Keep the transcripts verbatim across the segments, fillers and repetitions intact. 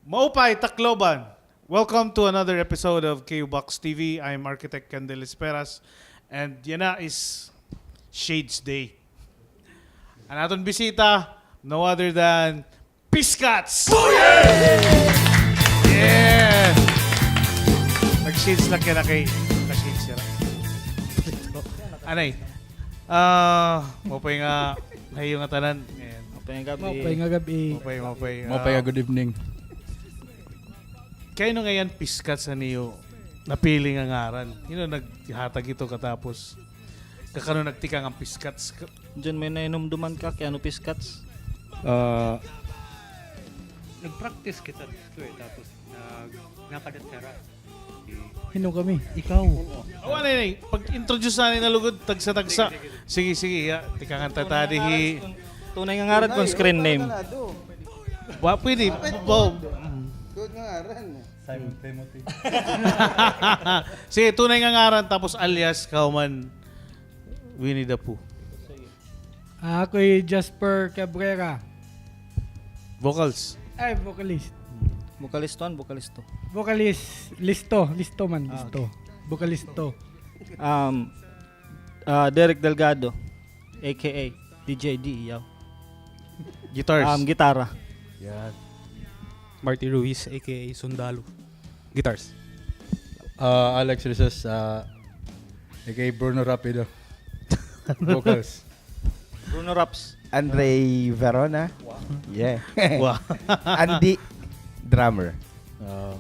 Maupay, Tacloban! Welcome to another episode of K U Box T V. I'm Architect Kendel Esperas, and yana is Shades Day. An aton bisita, no other than Piscats! Yeah! Nag-shades la kay, naka-shades siya. Anay, ah, maupay nga, hayo nga tanan. Ayan. Maupay nga gab-i. Maupay nga gab-i. Maupay, maupay. Maupay nga, ah, good evening. Kay ano ngay-an Piscats an iyo napili nga ngaran? Hin-o naghatag hito katapos? Kakano nagtikang an Piscats? Ka- Diyan may nahinumduman ka, kay ano Piscats? Ah, nag-practice kita dito eh, tapos nag-, nakadat siya ra. Hin-o kami? Ikaw. Awa na ini. Pag-introduce na ni na lugod, tagsa-tagsa. Sige, sige, ya. Tikangan ta tadi hi. Tunay nga ngaran kon screen name. Wa, pwede. Bob. Good nga ngaran. Simon Timothy. Sige, tunay nga ngaran, tapos alias, kahuman, Winnie the Pooh. Ah, ako hi Jasper Cabrera. Vocals. Ay, vocalist. Vocalist one, vocalist two. Vocalist, listo, listo man, ah, listo. Okay. Vocalist two. Um, ah, Derek Delgado, A K A D J D, yaw. Guitars. Um, gitara. Yan. Marty Ruiz, A K A Sundalo. Guitars. Ah, Alex Rizos, ah, A K A Bruno Rapido. Vocals. Bruno Raps. Andre Verona. Yeah. Wow. Andy, drummer. Ah.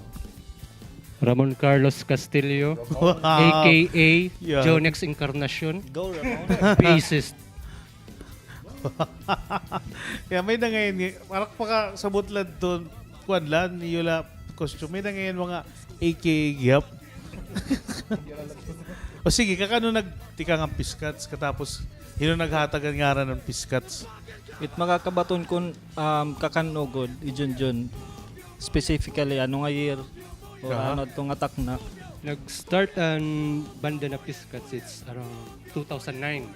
Ramon Carlos Castillo, wow, A K A, yeah, Jonex Encarnacion. Go, Ramon. Bassist. Kay may-ada ngay-an, para pakasabot la adto, kuan la, niyo la costume. May-ada ngay-an mga A K A gihap. O sige, kakano nagtikang an Piscats, katapos hin-o naghatag han ngaran han Piscats? It makakabaton kon, um, kakano gud, i Junjun, specifically, ano nga year, o, aha, ano adto nga takna? Nag-start an banda na Piscats, it's around two thousand nine.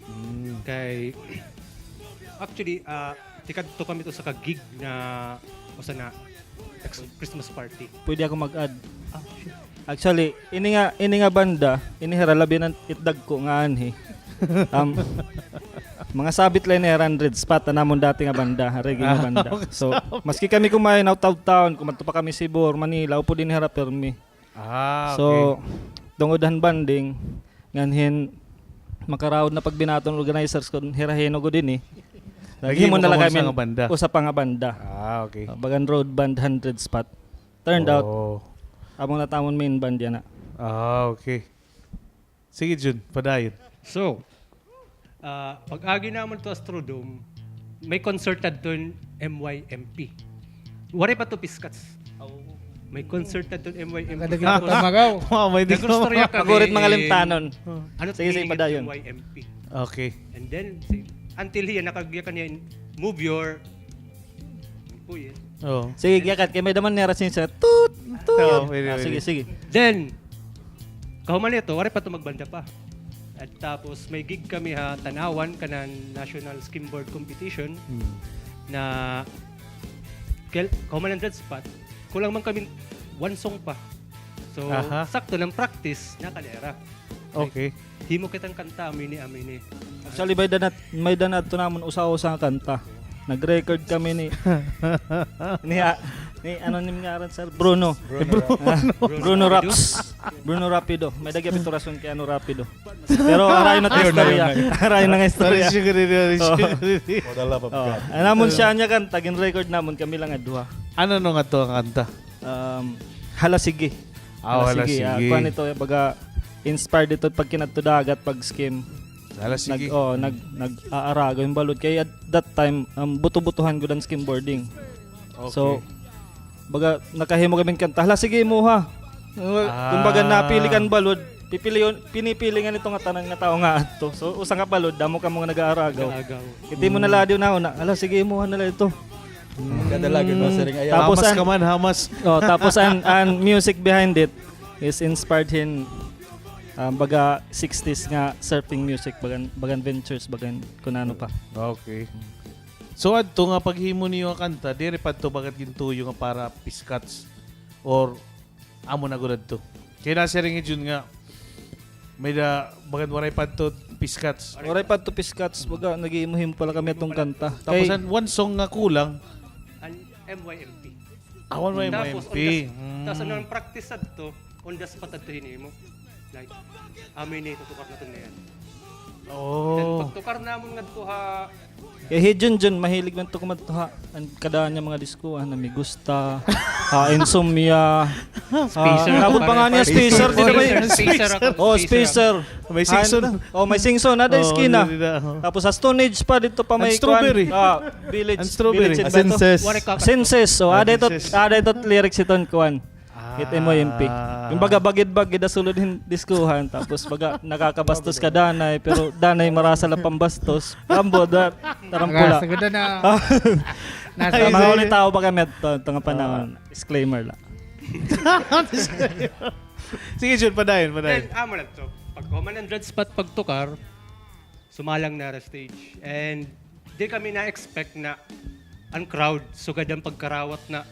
Mm. Kay, actually, ah, tikadto kami to sa ka-gig na, usa na, ex-, Christmas party. Pwede ako mag-add? Ah, sure. Actually, ini nga, ini nga banda, ini hira labi na it dagko nga anhi. Um, mga sabit la ini hira han Red Spot, an amon dati nga banda, reggae nga banda. Ah, okay. So, maski kami kumain out of town, kumadto pa kami Cebu or Manila, upod ini hira pirmi. Ah, okay. So, tungod han bonding, ngan hin makaraod na pagbinaton organizers kon hira hin-o gud ini. Naghimo na la kami usa pa nga banda. Ah, okay. Ah, bagan road band, Hundred Spot. Turned out, amo na it amon main band yana. Ah, okay. Sige, Jun, padayon. So, ah, pag-agi namon to Astrodome, may concert adton M Y M P. Waray pa to Piscats. May concert adton M Y M P. Nakadagdag tapos, tamagaw. Wow, may di ko nag-istorya kami. Magurit mga limtanon. Ano, sige, sige, padayon. M Y M P. Okay. And then, si-, until hiya, nakagyakan hiya hin Move Your Kuya. Oo. Sige, gyakat kay may-ada man nira sin sa tut, tut. Oo, pwede, ah, pwede. Sige, sige. Then, kahuman nito, waray pa to magbanda pa. At tapos may gig kami ha Tanauan, kanan National Skimboard Competition, hmm, na kel-, kahuman han Red Spot, kulang man kami one song pa. So, aha, sakto nga practice, nakalera. Okay. Himo kita hin kanta, Amini, Amini. Actually, may-ada na, may-ada na adto namon usa-usa nga kanta. Nag-record kami ni, ni, ah, ni, ano nim ngaran, sir? Bruno. Bruno. Bruno. Ah, Bruno Raps. Bruno Rapido. May-ada gihap ito rason kay ano Rapido. Pero harayo na it istorya. Harayo na nga istorya. Oo. For the love of God. An amon siya nga kanta, gin-record namon kami la nga duha. Ano nga to nga kanta? Um, Hala Sige. Ah, Hala Sige. Ah, kuan ito, baga, inspired ito pag kinadto dagat, pag-skim. Hala Sige. Nag-, oh, nag-, nag-aaragaw hin balod. Kay at that time, um, buto-butohan gud an skimboarding. Okay. So, baga, nakahimo kami hin kanta, Hala Sige, imuha. Ah. Kumbaga, napili ka hin balod, pipilion, pinipili ngani ito nga tanan nga tawo nga adto. So, usa nga balod, damo kamo nga nag-aaragaw. Nag-aaragaw. Iti mo na la, di na, una, Hala Sige, imuha na la ito. Kada lagi, mm, masiring, ayaw. Tapos hamas an, ka man, hamas. Oh, tapos an, an music behind it is inspired hin, um, baga sixties nga surfing music, bagan, bagan Ventures, bagan kun ano pa. Okay. So, adto nga paghimo niyo nga kanta, diri pa adto bagat gintuyo nga para Piscats or amo na gud adto? Kay nasiring hi Jun nga, may-ada, bagan waray pa adto Piscats. Waray pa adto Piscats, baga, naghihimo-himo pa la kami adton kanta. Tapos, kay an one song nga kulang? An M Y M P. Ah, one Y M P. Tapos, on the s-, hmm, tapos, ano, an practice adto, on the spot adto hinimo. Like, amo ini, tutukar naton niyan. Oh. Then, pagtukar namon ngadto ha Kay hi Junjun, mahilig man to kumadto ha, an kadaan niya mga diskohan, ha, Ami Gusta, ha, Insomnia, ha, Spacer, ano pa nga niya, Spacer, di na ba yun? Spacer ako, oh, Spacer. May Singson. Oh, may Singson, ada eskina. Tapos sa Stone Age pa, dito pa may kuan. Ah, Village, Village. Senses. Senses, oh, ada ito, ada ito lyrics iton, kuan. Hit M Y M P. Kumbaga, bagid-bagid ha sulod hin diskohan, tapos baga, nakakabastos ka danay, pero danay marasa la pambastos. Ambot, ah, tarampula. Mga ulitaw pa kami adto, adto nga panahon. Disclaimer la. Sige, Jun, padayon, padayon. Then, amo na to. Pag human an dread spot, pagtukar, sumalang na ra stage. And di kami na-expect na an crowd, sugad an pagkarawat na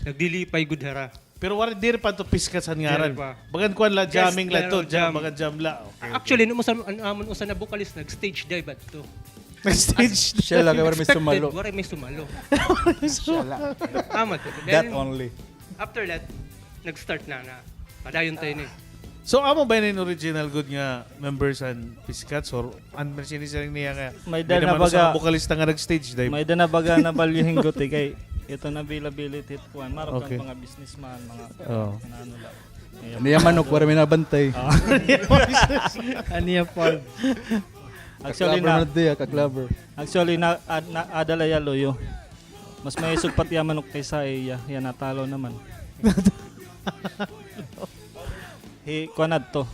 naglilipay gud hira. Pero waray, diri pa to Piscats an ngaran. Diri pa. Bagan kuan la, jamming la to, jam, bagan jam la. Okay, okay. Actually, nung usa, an amon usa na vocalist, nag-stage dive adto. Nag-stage dive? Siya la, kay waray may sumalo. Waray may sumalo. Siya la. Amo to. That only. After that, nag-start na, na. Padayon tayo ni. So, amo ba ini original gud nga members an Piscats or an sinisiring niya nga may-ada na baga, vocalista nga nag-stage dive? May-ada na baga nabalyo hin guti kay ito na availability it kuan. Marok an mga businessman, mga ano la. Ano yan, manok, waray may nabantay. Ano yan, Paul? Actually, na, actually, na, ad-, na, ada la iya luyo. Mas maisog pa it iya manok kaysa iya, iya natalo naman. Hi, kuan adto.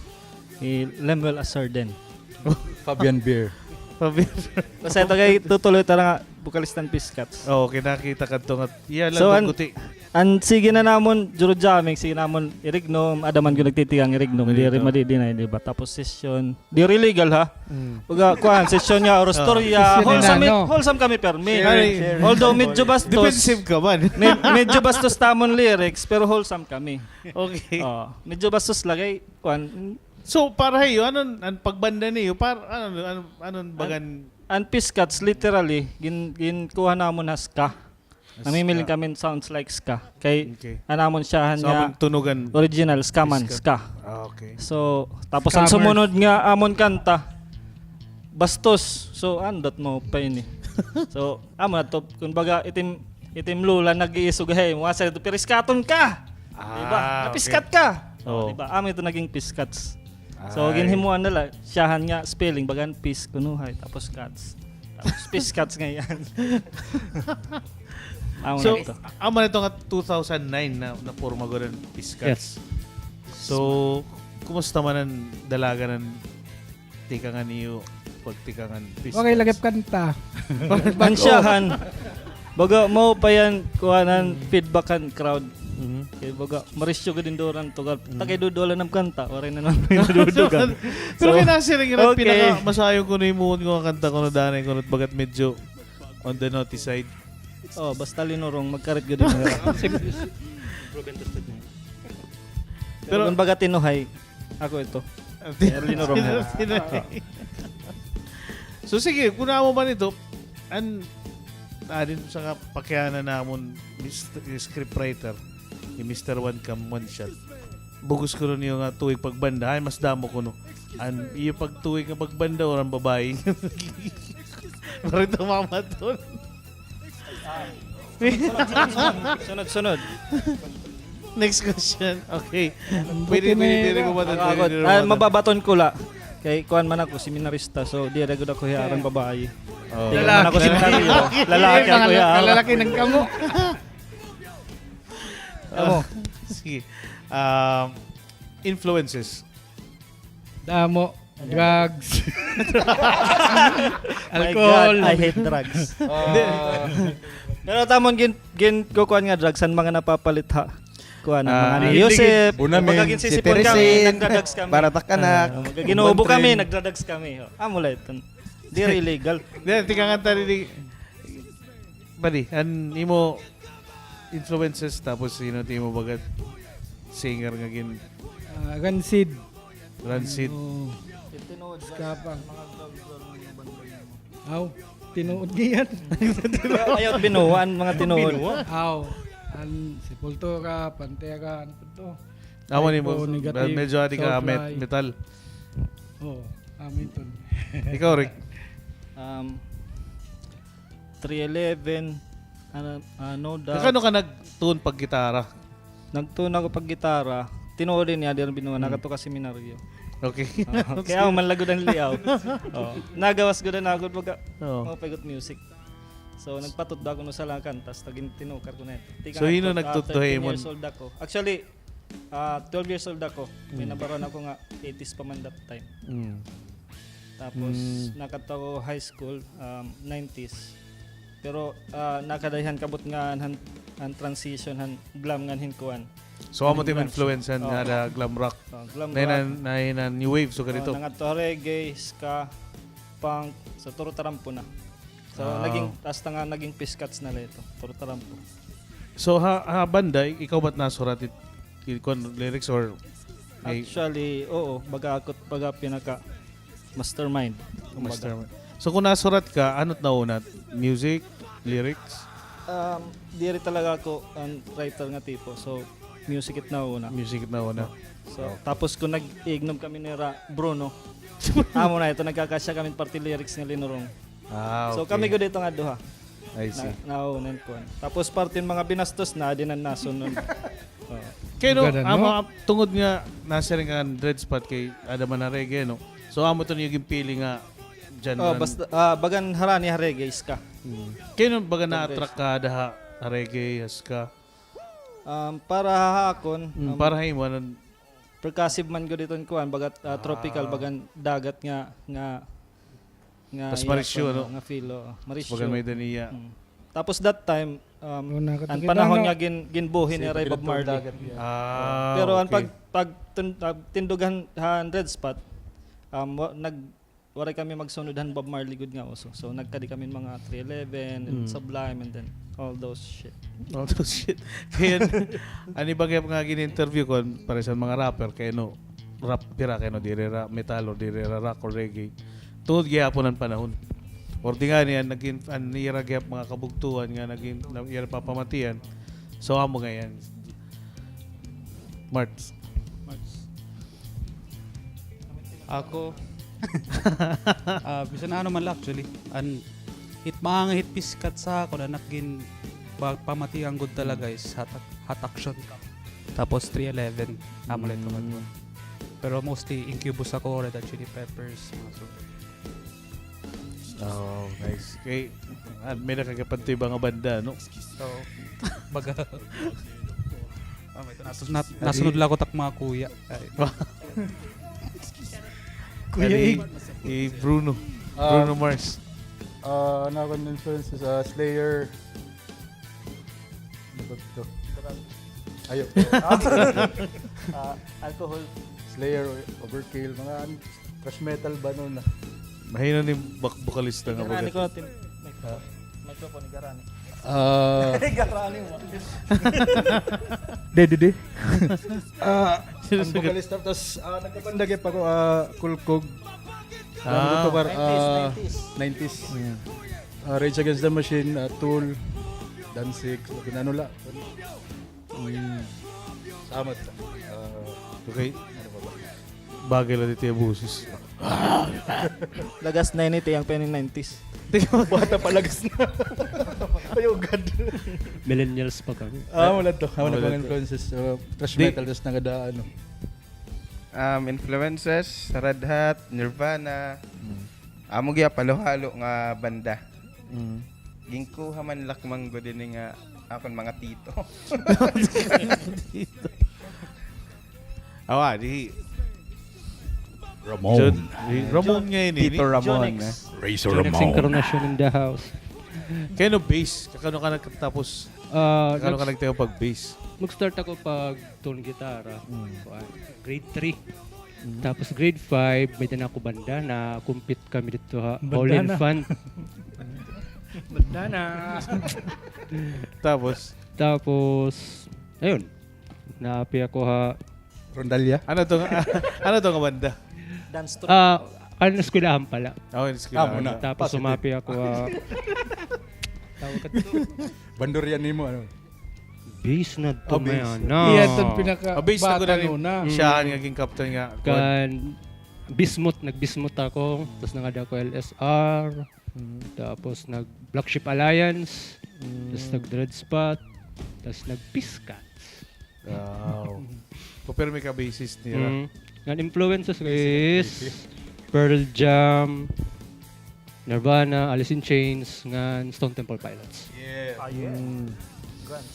Hi Lemuel Asarden. Fabian Beer. Fabian Beer. Basta ito kay tutuloy ta la nga, vocalista han Piscats. Oo, kinakita kadto nga, iya la, so, an, an sige na namon, duro jamming, sige namon, irignom, ada man gud nagtitikang irignom, diri madi-deny, di ba? Tapos session, diri legal, ha? Baga, kuan, session nga, orostorya, wholesome, wholesome kami, permi. Although medyo bastos. Defensive ka man. Medyo bastos it amon lyrics, pero wholesome kami. Okay. Oo, medyo bastos la kay, kuan. So, para ha iyo, ano an pagbanda niyo? Para, ano, ano, ano an bagan? An Piscats, literally, gin-, ginkuha namon ha ska. Namimiling kami hin sounds like ska. Kay, an amon siyahan nga original, ska man, ska. Ah, okay. So, tapos an sumunod nga amon kanta, bastos. So, ano, dat mo pa ini. So, amo na to, kumbaga, itim, itim lula, nag-iisog, hey, mawasa ito, piriskaton ka! Di ba? Napiskat ka! Oo. Di ba? Amo ito naging Piscats. So, ginhimuan nila, siyahan nga spelling, bagan pis, kuno hay, tapos cats. Tapos Piscats ngay-an. Amo na ito. Amo na ito nga two thousand nine na, naporma gud an Piscats. Yes. So, kumusta man an dalagan han tikangan niyo, pagtikangan Piscats? Okay, lagip kanta. An siyahan. Baga, mao pa yan, kuhanan, feedback han crowd. Kay baga, marisyo gud in duran to, gal. Takay dudulan an kanta, waray na naman dudugan. Pero kay nasiring, okay, pinakamasayon kuno himuon nga kanta kuno danay kuno, bagat medyo on the naughty side. Oh, basta linurong, magkarit gud in. Pero kun baga tinuhay, ako ito. Early na ron. So, sige, kun amo man ito, an, ah, din sa kapakiana namon, Mister, scriptwriter, ni Mister One Cam One Shot. Bug-os kuno niyo nga tuig pagbanda, ay, mas damo kuno. An iyo pagtuig nga pagbanda, o an babaye? Parang tumama doon. Sunod, sunod. Next question. Okay. Pwede, pwede, pwede bumaton, pwede bumaton. Mababaton ko la. Kay kuan man ako, seminarista. So, diri gud ako hiyaran babaye. Lalaki. Lalaki ako hiyaran. Lalaki nagkamo. Amo. Sige. Um, influences. Damo. Drugs. Alcohol. My God, I hate drugs. Pero tamon gin-, ginkukuan nga drugs an mga napapalit ha kuan, an mga ni Yusip. Pagka ginsisipon kami, nagdadrugs kami. Para takanak. Ginuubo kami, nagdadrugs kami. Amo la iton. Diri illegal. Diri, tikanganta diri. Padi, an imo influences tapos sino it imo baga singer nga gin- Ah, Rancid. Rancid. Oo. Ska pa. Aw, tinuod niyan. Ayaw binuwa an mga tinuod. Aw, an Sepultura, Pantera, ano pa to? Amo ni mo, medyo adi ka metal. Oo, amo iton. Ikaw, Rick? Um, three eleven, ano, ah, No Doubt. Kakano ka nagtuon paggitara? Nagtuon ako paggitara. Tinuod ini, adi an binuwa, nakadto ka seminaryo. Okay. Kay amo man la gud an liyaw. Oo. Nagawas gud an ako, baga, mao pa gud music. So, nagpatutdo ako no sa la nga kanta, tas nagin tinukar ko na. So, hin-o nagtutdo ha imo? Thirteen years old ako. Actually, ah, twelve years old ako. May nabaroan ako nga eighties pa man that time. Tapos, nakadto ako high school, um, nineties. Pero, ah, nakadayhan kabot nga han, han transition, han glam ngan hin kuan. So, amo it imo influence nga ada glam rock? Oh, glam rock. Nahinan new wave, so ganito. Nangadto ha reggae, ska, punk, so turo tarampo na. So, naging, hasta nga naging Piscats na la ito. Turo tarampo. So, ha, ha banda, ikaw ba it nasurat it, it, kuan, lyrics or may... Actually, oo. Baga ako it, baga pinaka mastermind, kumbaga. Mastermind. So, kon nasurat ka, ano it nauna? Music? Lyrics? Um, diri talaga ako an writer nga tipo. So, music it nauna. Music it nauna. So, tapos kon nag-iignom kami nira Bruno, amo na ito, nagkakasya kami parte lyrics nga linurong. Ah, okay. So, kami gud ito nga duha. I see. Na, nauna an kuan. Tapos parte hin mga binastos na, adi na nasunod. Oo. Kay no, amo, tungod nga nasiring ka an Dread Spot kay ada man ha reggae, no? So, amo ito niyo ginpili nga genre? Oh, basta, ah, bagan harani ha reggae, ska. Kay no, baga na-attract ka ada ha, ha reggae, ha ska? Um, para ha akon, um, para ha imo, ano? Percussive man gud iton kuan, baga, ah, tropical, bagan dagat nga, nga, nga, tas iya, marisyo, ano? Nga feel, oo. Marisyo. Bagan may daniya. Mm. Tapos that time, um, an panahon nga gin-, ginbuhi nira hi Bob Marley. Ah, pero an pag-, pagtun-, pagtindog han, han Dread Spot, um, wa-, nag-, waray kami magsunod han Bob Marley gud nga uso. So, nagkadi kami mga three eleven, and Sublime, and then all those shit. All those shit. Kay an, an iba gihap nga gin-interview ko, pareho han mga rapper, kay no, rap hira, kay no, diri hira metal or diri hira rock or reggae. Tungod gihapon han panahon. Or di ngani, an nagin-, an ira gihap mga kabugtoan nga nagin-, na, ira papamatian. So, amo ngay-an. Marts. Marts. Ako, ah, bisan ano man la, actually. An, it mga hit Piscats ha akon, an nagin-, pa-, pamatian gud talaga is Hot, Hot Action. Tapos three eleven, amo la ito. Pero mostly Incubus ako, Red Hot Chili Peppers, mga so. Oh, nice. Kay, ah, may nakakapanto iba nga banda, no? Oo. Baga. Ah, may ito, nasus-, nat-, nasunod la ako tak mga kuya. Ay. Kuya Ig. Bruno. Ah, Bruno Mars. Ah, an akon influences, ah, Slayer. Ano ba ito? Ayaw. Ah, alcohol. Slayer, Overkill, mga an-, thrash metal ba noon na? Mahina ni bak-, bokalista nga baga. Garani ko natin. Microphone ni Garani. Ah. Garani mo. Di, di, di. Ah, an bokalista, tas, ah, nagkabanda gihap ako, ah, Kulkog. Ah. Ano to, ah, nineties, nineties. Ah, Rage Against the Machine, ah, Tool, Danzig, so, ano la. Mm. Salamat. Ah, okay. Ano pa ba? Bagay la dito yung boses. Lagas na ini, tiyang pa ini nineties. Bata pa, lagas na. Ay, oh God. Millennials pa kami. Ah, wala to. Wala pang influences. So, thrash metal, tas nagada, ano. Um, influences, Red Hot, Nirvana. Amo gihap, halo-halo nga banda. Ginkuha man lakman gud ini nga akon mga tito. Awa, di Ramon. Jun-, di Ramon nga ini. Tito Ramon. Razor Ramon. Encarnacion in the house. Kay ano bass? Kakano ka nagtapos? Ah, kakano ka nagtayo pag bass? Mag-start ako pag tone gitara. Kuan, grade three. Tapos grade five, may-ada na ako banda, na-compete kami didto ha All Infant. Banda na. Tapos? Tapos, ayun. Naapi ako ha Rondalla? Ano to nga, ano to nga banda? Dance troupe. Ah, kan eskwelahan pala. Oh, kan eskwelahan. Ah, muna. Tapos positive. Umapi ako, ah, tawag ka to? Bandurya nimo, ano? Base na to, oh, base. Iya, itong pinaka-, ah, base na bata ko na rin. Una. Mm. Siya ang naging captain nga. Kan Bismuth, nag-Bismuth ako, tas nangadi ako L S R, mm, tapos nag-Black Sheep Alliance, mm, tas nag-Dread Spot, tas nag-Peace Cats. Wow. Ko, pero may ka-basis niya. Mm. Ngan influences ko is Pearl Jam, Nirvana, Alice in Chains, ngan Stone Temple Pilots. Yeah. Ah, yeah. Mm. Guns.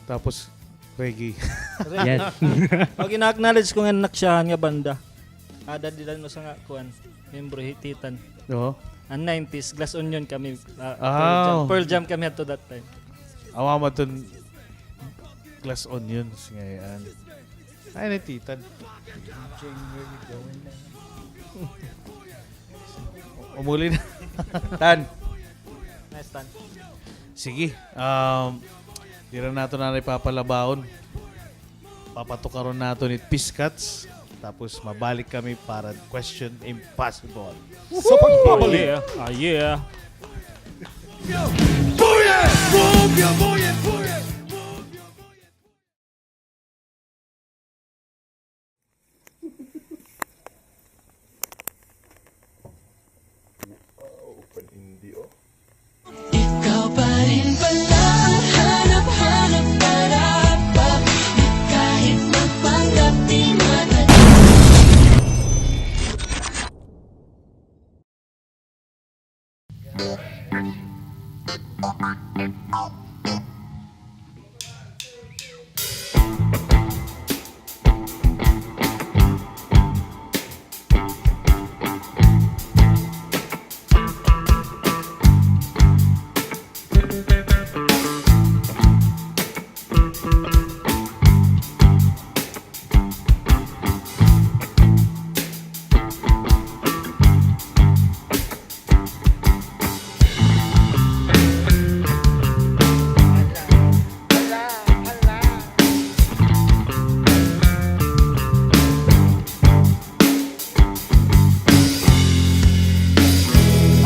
Tapos, reggae. Reggae. Yes. Pag ina-acknowledge ko nga anak siya nga banda. Ada dida no sa nga kuan, membro hititan. Oo. An nineties, Glass Onion kami, ah, ah, Pearl Jam. Pearl Jam kami ato that time. Awa mo ton Glass Onions ngayon. Ay, natitan. Umuli na. Tan. Nice, Tan. Sige, um, diri na naton anay papalabaon. Papatukaron naton it Peace Cats. Tapos mabalik kami para Question Impossible. Sa pagbabalik. Yeah. Ah, yeah. Buye! Buye! Buye! Buye! Ikaw pa rin pala, hanap-hanap para pa, kahit magpanggap di matagap.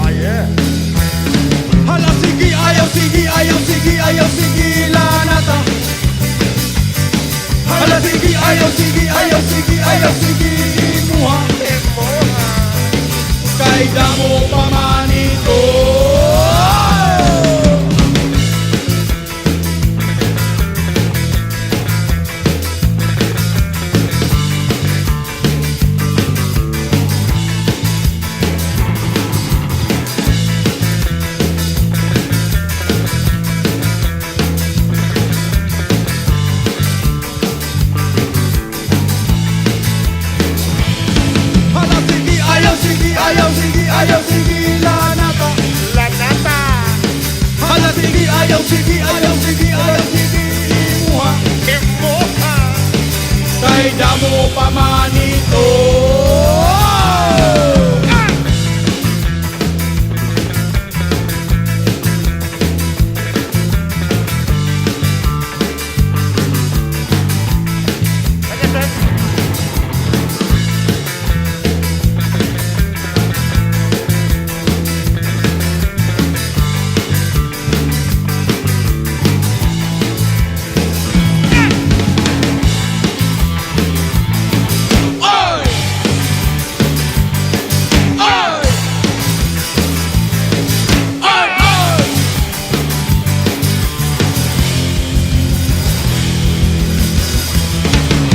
Ah, yeah. Hala, sige, ayaw, sige, ayaw, sige, ayaw, sige, la nata. Hala, sige, ayaw, sige, ayaw, sige, ayaw, sige, imuha. Kay damo pa man ito. Hala, sige, ayaw, sige, ayaw, sige, ayaw, sige, la nata. La nata. Hala, sige, ayaw, sige, ayaw, sige, ayaw, sige, imuha. Imuha. Kay damo pa man ito. Ah!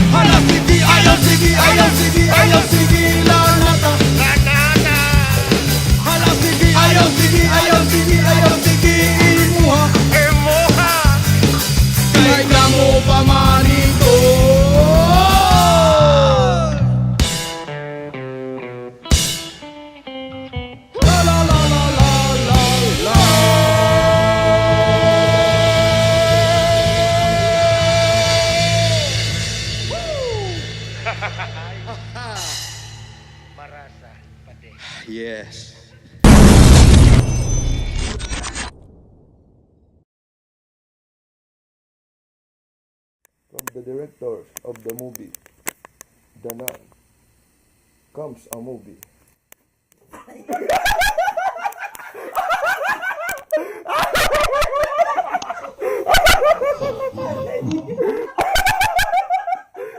Hala, sige, ayaw, sige, ayaw, sige, ayaw, sige, la nata. La nata. Hala, sige, ayaw, sige, ayaw, sige, ayaw, sige, imuha. Imuha. Kay damo pa man ito. La, la, la. Marasa, pati. Yes. From the director of the movie, The Nun, comes a movie.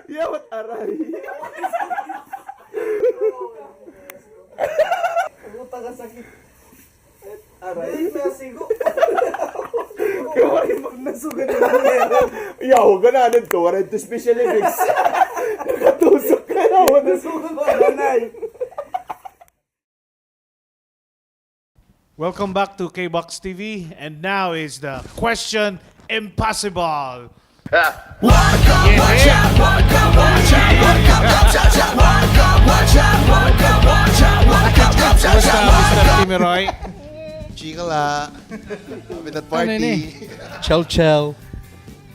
Yawat aray. Puta ka sakit. Aray, nasigo. Kaya pag nasugan na lang meron. Yaw, ganahan to. Waray to special effects. Nakatusok ka na. Nasugan ko, ganay. Welcome back to K-Box T V, and now is the question impossible. Kumusta, Mister Timiroy? Chika la. Happy that party. Chow chow.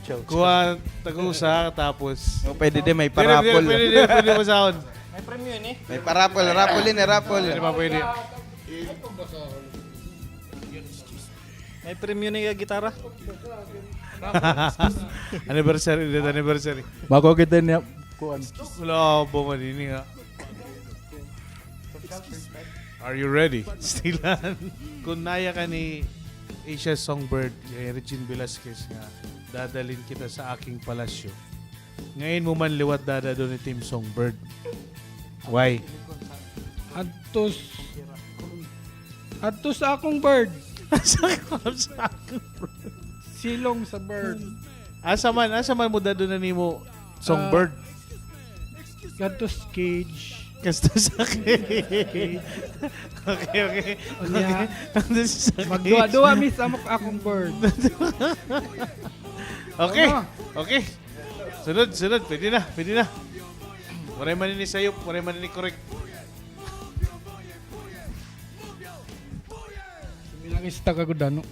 Kuha, tag-usa, tapos. Oh, pwede din, may parapol. Pwede, pwede, pwede mo sound. May premyo ini. May parapol, rapol ini, rapol. Pwede ba, pwede? May premyo ni gitara. Anniversary, death anniversary. Bako kita niya, kuan. Wala ba man ini nga? Are you ready? Stilan. Kung naya ka ni Asia Songbird, kay Regine Velasquez nga, dadalhin kita sa aking palasyo. Ngain mo man liwat dadado ni Team Songbird. Why? Adtos, adtos akong bird. Sa akong bird. Silong sa bird. Asa man, asa man mo dado na nimo Songbird? Ah, Gadto sa cage. Gadto sa cage. Okay, okay. Unya, okay. Gadto sa cage. Magduwa-duwa mi sa amok akong bird. Okay. Ano? Okay. Sunod, sunod. Pwede na, pwede na. Waray man ini sayop, waray man ini correct. Bilang ista ka gud, ano?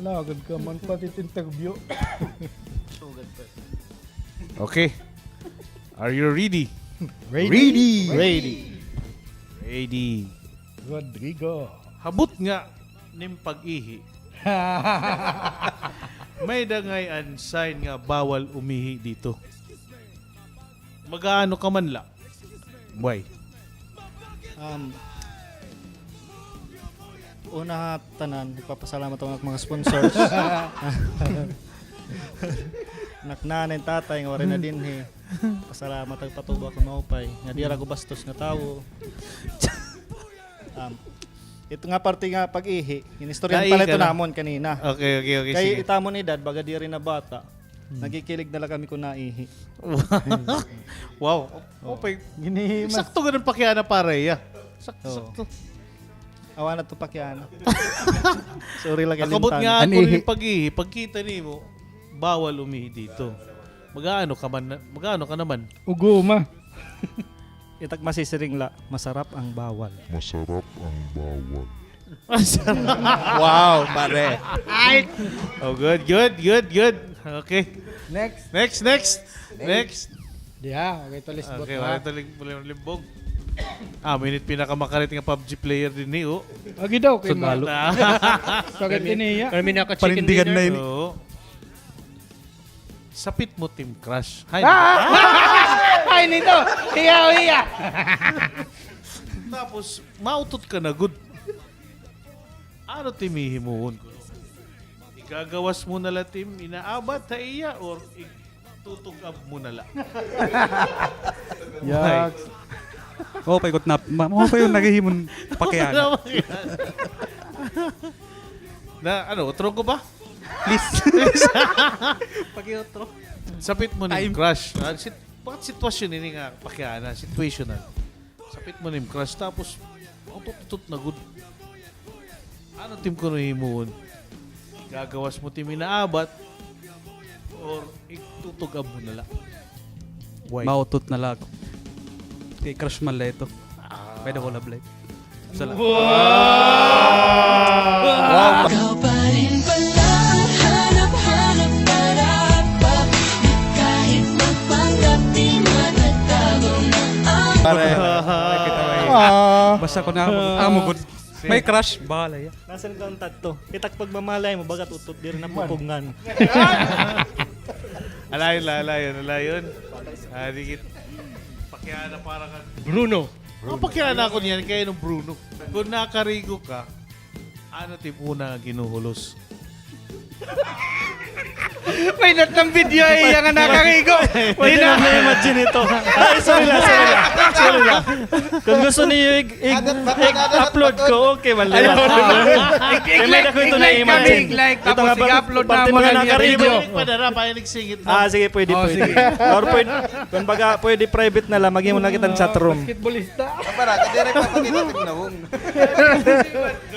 Ala, agad ka man pati tinterview. Okay. Are you ready? Ready. Ready. Ready. Ready. Rodrigo. Ha butnga nim pag-ihi, may-ada ngay-an sign nga bawal umihi dito. Mag-aano ka man la? Why? Um, una ha tanan, nagpapasalamat ako ha mga sponsors. Anak, nanay, tatay, nga waray na dinhi. Pasalamat ako, patubo ako maupay. Nga di ra ako bastos nga tawo. Um, ito nga parte nga pag-ihi, inistoryahan pala ito namon kanina. Okay, okay, okay, sige. Kay ita mo nga edad, baga diri na bata. Hmm. Nagkikilig na la kami kon naihi. Wow. Oh. Okay. Sakto gud an pakiana, pare, ya. Sakto, sakto. Awa na to pakiana. Sorry la kay Lintang. Ha butnga akon pag-ihi, pagkita nimo, bawal umihi dito. Mag-aano ka man na, mag-aano ka naman? Uguma. Ita ak masisiring la, masarap ang bawal. Masarap ang bawal. Masarap. Wow, pare. Ay! Oh, good, good, good, good. Okay. Next. Next, next. Next. Diha, okay, to lisbot. Okay, ha? Waray to lim-, lim-, limbog. Ah, minit pinakamakarit nga PUBG player dinhi, oh. Agi daw, kay Malo. Spaghetti niya. Kami naka-chicken dinner. Panindigan na ini. Oo. Sapit mo, Team Crush. Hay. Ah! Ay, nito! Hiya, hiya! Tapos, mautot ka na gud. Ano it imo hihimuon? Igagawas mo na la it im inaabat ha iya or igtutug-ab mo na la? Yaks. Maupay gud na, ma-, maupay gud naghihimon pakiana. Na, ano, utro ko ba? Please. Pag-iutro. Sapit mo ni crush. Ah, sit-, bakit sitwasyon ini nga pakiana? Situational. Sapit mo ni crush, tapos, mautot-utot na gud. Ano it im kuno himuon? Gagawas mo it im inaabat or igtutug-ab mo na la? Why? Mautot na la ako. Kay crush man la ito. Ah. By the whole of life. Salamat. Wow! Wow! Ikaw pa rin pala ang hanap-hanap para pa. Kahit magpanggap, di matatago na ang... Pare, kita mo, eh. Ah. Basta ko na, amo gud. May crush, bahala iya. Nasan ka ang tattoo? Kita ak pagmamalay mo, bagat utot, diri na pupungan. Alayon la, alayon, alayon. Ah, dikit. Pakiana para ka. Bruno. Ah, pakiana ako niyan, kay ano Bruno. Kon nakarigo ka, ano it im una nga ginuhulos? May natang video ay iya nga nakarigo. Pwede na na-imagine ito. Ay, sorry la, sorry la. Sorry la. Kon gusto niyo ig-, ig-, ig-upload ko, okay man la. Ayaw. Kay may dako ito na-imagine. Like, tapos i-upload na mga nakarigo. Padara pa, singit na. Ah, sige, pwede, pwede. Or pwede, kon baga, pwede private na la, maghimo na kita hin chat room. Basketballista. Para, kadiri pa, pwede na tignawong.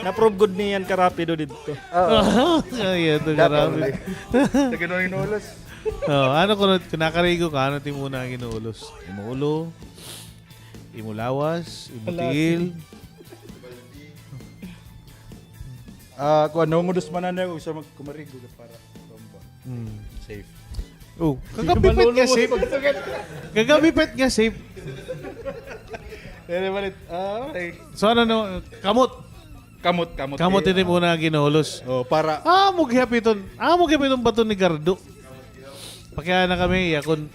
Na-prove gud niyan karapido didto. Oo. Ay, ito, grabe. Sige, no, hinulos. Oh, ano kon, kon nakarigo ka, ano it im una nga ginuhulos? Im ulo, im lawas, im tiil. Ah, kuan, nangungudos man na ako sa mag-, kumarigo ka para, kuan ba? Hmm. Safe. Oh, kagabipit nga safe. Kagabipit nga safe. Diri balit. Ah, okay. So, ano, no, kamot. Kamot, kamot. Kamot it im una nga ginuhulos. Oh, para. Ah, amo gihap iton. Ah, amo gihap iton baton ni Gardo. Pakiana kami, iya kon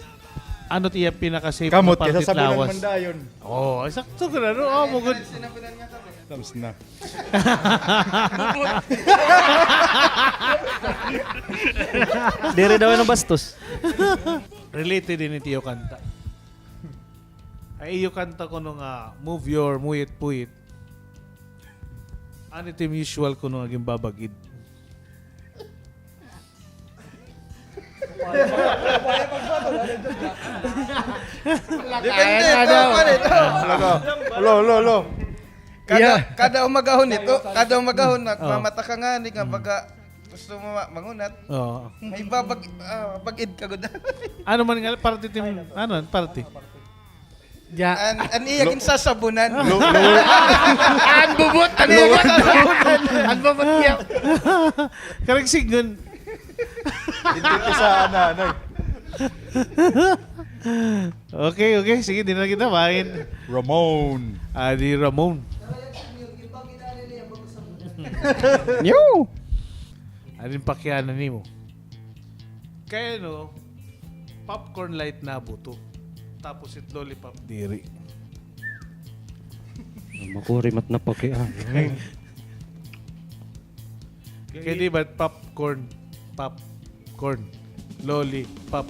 ano it iya pinaka-safe nga parte it lawas. Kamot, kay sasabunan man dayon. Oh, ay, sakto ka na, no? Ah, amo gud. Tapos na. Diri daw ano bastos. Related ini it iyo kanta. Ay, iyo kanta kuno nga, move your muyit-puyit. Ano it im usual kuno nga ginbabag-id? Depende, ito, pare, ito. Lo, lo, lo. Kada, kada umagahon ito, kada umagahon, nagmamata ka ngani nga baga gusto mo ma-, mangunat. Oo. May babag-, ah, bag-id ka gud. Ano man nga, parte tim, ano, parte? An, an iya ginsasabunan. An bubot, an iya ginsasabunan. An bubot niya. Karag sigon. Hindi ko sa ano, ano. Okay, okay. Sige, di na kita main. Ramon. Adi Ramon. New. Ano it pakiana nimo? Kay ano, popcorn light na buto. Tapos it lollipop diri. Makuri mat na pakiana. Kay di ba popcorn, popcorn, lollipop.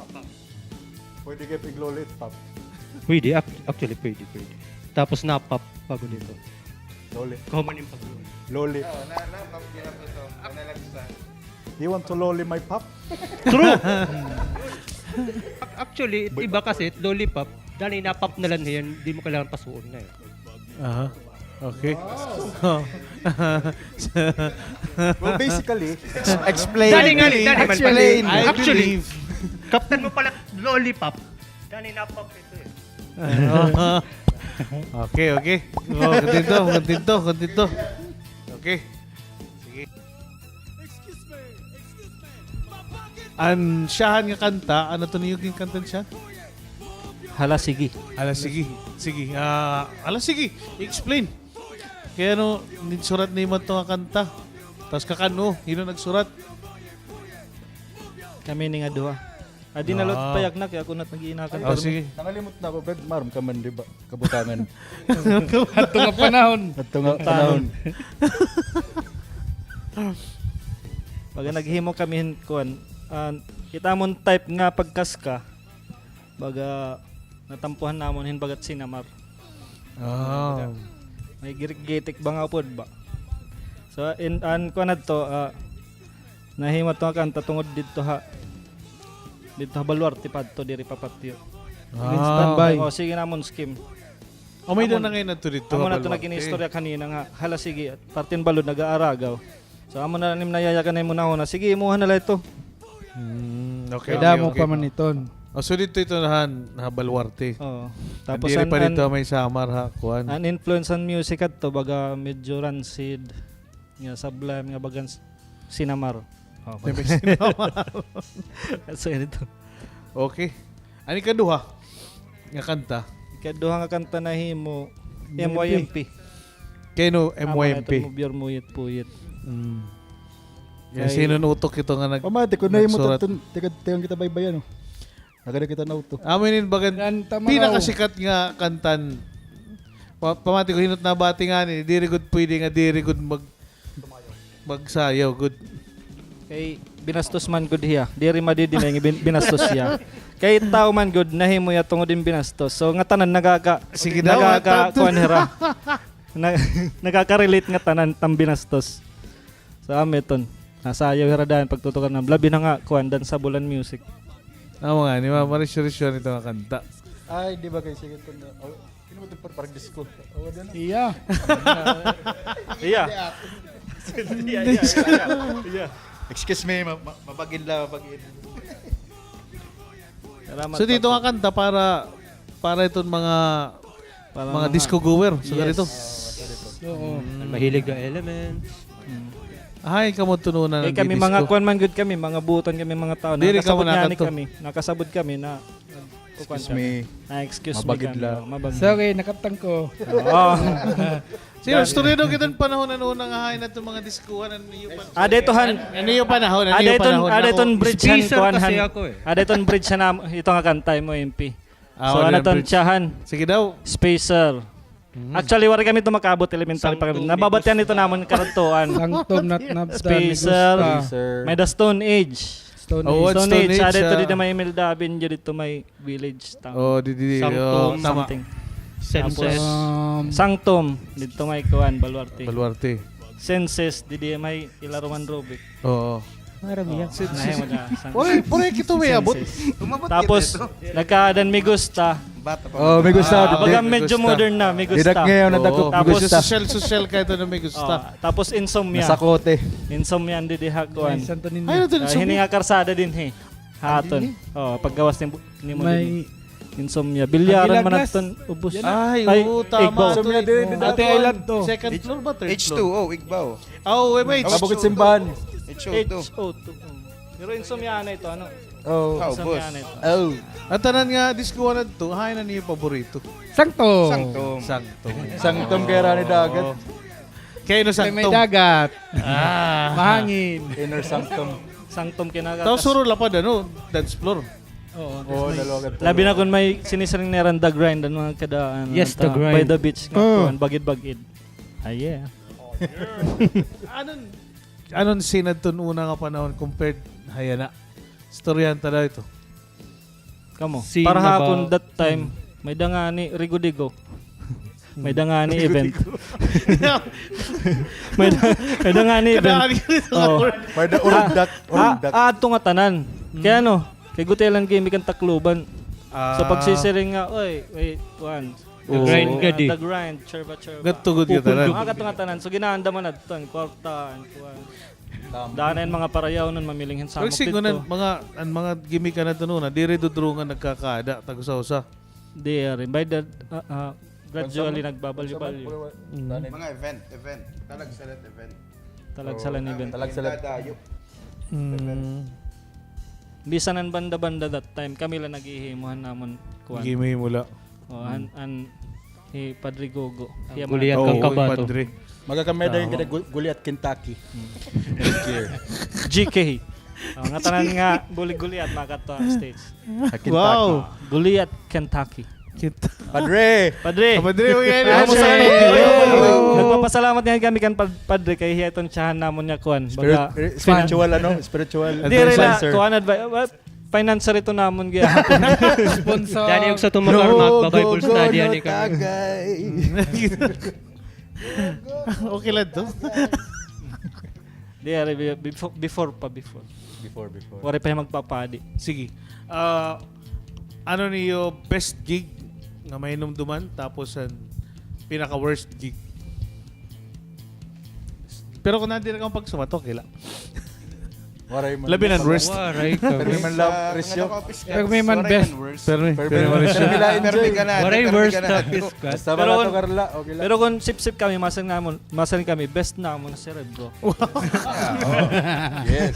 Pwede kay pig lollipop. Pwede, ac-, actually pwede, pwede. Tapos na-pop pa gud ito. Loli. Common in pag-loli. Loli. Oo, na, na, pop, ginapos, oh. Analagsa. You want to loli my pop? True! Ac-, actually, it iba kasi, it lollipop, dani na-pop na lang yan, di mo kailangan pasuon na eh. Aha. Okay. Oh. Well, basically, ex-, explain. Dani nga, dani man pala. Explain. I believe. Actually, kaptan mo pala, lollipop. Dani na-pop ito eh. Okay, okay. Oh, kontento, kontento, kontento. Okay. Sige. An siyahan nga kanta, ano to niyo ginkantan siya? Hala, sige. Hala, sige. Sige. Ah, hala, sige. Explain. Kay ano, ninsurat nimo ito nga kanta. Tas kakan-o, hin-o nagsurat? Kami ni nga duha. Adi na lot payag na, kay ako na nag-iinakan. Oh, sige. Nangalimot na ako, Brad. Maaram ka man, di ba? Kabutangan. Adto nga panahon. Adto nga panahon. Baga naghimo kami hin kuan. Ah, it amon type nga pagkaska. Baga natampuhan namon hin bagat sinamar. Ah. May girik-gitik ba nga upod ba? So, in, an kuan adto, ah, nahimo adto nga kanta tungod didto ha, didto ha Baluarte pa adto, diri pa patio. Ah. Standby. O, sige namon scheme. O, may daan na ngayon adto didto ha Baluarte. Amo na ito nag-inistorya kanina nga, hala, sige, parte hin balod nag-aaragaw. So, amo na nim nayayakan na imo nahuna. Sige, imuha na la ito. Hmm, okay, okay, okay. Damo pa man iton. O, so didto ito na han, ha Baluarte. Oo. Tapos diri pa didto ha may Samar ha, kuan. An influence han music adto, baga medyo rancid, nga Sublime, nga bagan s-, sinamar. Oh, may sinamar. So, yun ito. Okay. An ikaduha nga kanta? Ikaduha nga kanta nahimo, M Y M P. Kay ano M Y M P? Amo na ito, Move Your Muyit-Puyit. Mm. Kay sino an utok ito nga nag-, nagsurat? Pamati ko, nahimo ito, tikad, tikad kita baybayan, oh. Nagada kita na auto. Amo ini bagan pinakasikat nga kantan. Pa-, pamati ko, hin-o it nabati ngani, diri gud pwede nga diri gud mag-, magsayaw gud. Kay binastos man gud hiya. Diri madi-deny nga bin-, binastos hiya. Kay tawo man gud, nahimo hiya tungod hin binastos. So, ngatanan nagaka-, sige daw, nagaka-, kuan hira. Na-, nagaka-relate ngatanan it am binastos. So, amo iton. Nasayaw hira dayon pagtutukan na. Labi na nga, kuan, danceable an music. Amo ngani, ma-, marisyo-risyo an ito nga kanta. Ay, di ba kay sige ito na, oh, sino ba ito par-, parang disco? Oh, ano? Iya. Iya. Iya, iya, iya, iya. Excuse me, ma-, ma-, mabagin la, mabagin. Salamat. So, dito nga kanta para, para iton mga, para mga mga disco goer, so, yes, ganito. Oo. Mm. Mahilig nga element. Mm. Ay, kamo tununan. Eh, kami mga kuan man gud kami, mga buotan kami, mga tao. Diri kamo nakasabot ngani kami. Nakasabot kami na kukuan kami. Excuse me. Ah, excuse me kami, oh, mabagid la. Sorry, nakaptan ko. Oo. Sige, istorya daw kita hin panahon an una nga hain adto mga diskuhan, an iyo pa-, ah, dito han, an iyo panahon, an iyo panahon. Ada iton bridge han kuan han. Ada iton bridge han, ito nga kanta mo, M P. Ah, so, ano iton, tsahan? Sige daw. Spacer. Mhm. Actually, waray kami ito makaabot, elementary pa kami. Nababatian ito namon karadtuan. Sanctum, Natnabtan, Spacer. May-ada Stone Age. Stone Age. Stone Age. Ada ito didi may Imelda Avenue, dito may Village Town. Oh, didi, oh, tama. Something. Senses. Tapos, um, Sanctum, dito may kuan, Baluarte. Baluarte. Senses, didi may Ilaruan Robic. Oo. Marami yan. Senses. Puro, puro kita may abot. Tapos, nagkaadan Me Gusta. Oh, Me Gusta. Ah, baga medyo modern na, Me Gusta. Didak ngayon, nadak Me Gusta. Tapos, sosyal, sosyal kay ito na Me Gusta. Oh, tapos Insomnia. Nasakote. Insomnia, didi ha kuan. Ay, ano ito, Insomnia? Hini nga karsada dinhi. Ha aton. Oh, paggawas ni, ni mo may din. Insomnia. Bilyaran man aton ubos. Ay, oo, tama. Igbaw. Insomnia din, din. Ate Island to. Second floor ba, third floor? H two O, Igbaw. Ah, oo, may H two. Bukid simbahan. H O two. H O two. Pero Insomnia na ito, ano? Oh. Insomnia na ito. Oh. An tanan nga diskuhan adto, hain an iyo paborito? Sanctum. Sanctum. Sanctum. Sanctum kay ara ini dagat. Kay ano, Sanctum? May dagat. Ah. Mahangin. Inner Sanctum. Sanctum kinaga. Tapos suro lapad, ano, dance floor. Oo, labi na kon may sinisiring nira an The Grind, an mga kada, ano, yes, The Grind. By the beach, nga kuan, bagid-bagid. Ah, yeah. Anon, anon scene adton una nga panahon compared ha yana? Istoryahan ta daw ito. Kamo. Para ha akon that time, may-ada ngani, Rigo-Digo. May-ada ngani event. May-ada, may-ada ngani event. Oo. May-ada urugdak, urugdak. Ah, adto nga tanan. Kay ano, kay gutiay la an gimik an Tacloban. So, pagsisiring nga, oy, wait, kuan. The Grind gadi. The Grind, Churba Churba. Gadto gud nga tanan. Mga gadto nga tanan. So, ginaanda man adto an kwarta, an kuan. Daan na an mga parayawnon, mamiling hin samok didto. Pero siguro an mga, an mga gimik na ito, no, na diri dudurungan nagkakaada, tag-usa-usa. Diri, by the, ah, ah, gradually nagbabalyo-balyo. Mga event, event. Talagsalat event. Talagsalat event. Talagsalat. Bisan an banda-banda that time, kami la naghihimo han namon kuan. Gihimo-himo la. O, an, an, hi Padre Gogo. Goliath kan Kabato. Padre. Maga kami dayon gina-, Gol-, Goliath Kentucky. G K. O, ngatanan nga bulig Goliath, makadto ha stage. Wow. Goliath Kentucky. Padre. Padre. Padre, nagpapasalamat ngani kami kan pad-, Padre kay hiya iton tsahan namon nga kuan. Baga spiritual, ano? Spiritual advisor. Diri la, kuan, advi-, what? Financer ito namon gihapon. Sponsor. Dani og sa tumakar, magbabay full study ani kami. Okay la ito. Di, ari, before, before pa, before. Before, before. Waray pa hiya magpapadi. Sige. Ah, ano niyo best gig nga mahinumduman, tapos an pinaka-worst gig? Pero kon nandiri kamo pagsumat, okay la. Waray man. Labi na an worst. Waray kami. Pero may man la presyo. Pero may man best. Pero may, pero may man presyo. Pero may ka na. Waray worst, tapis ka. Basta wala to, Carla. Okay la. Pero kon sipsip kami, masiring namon, masiring kami, best namon si Cerebro. Yes.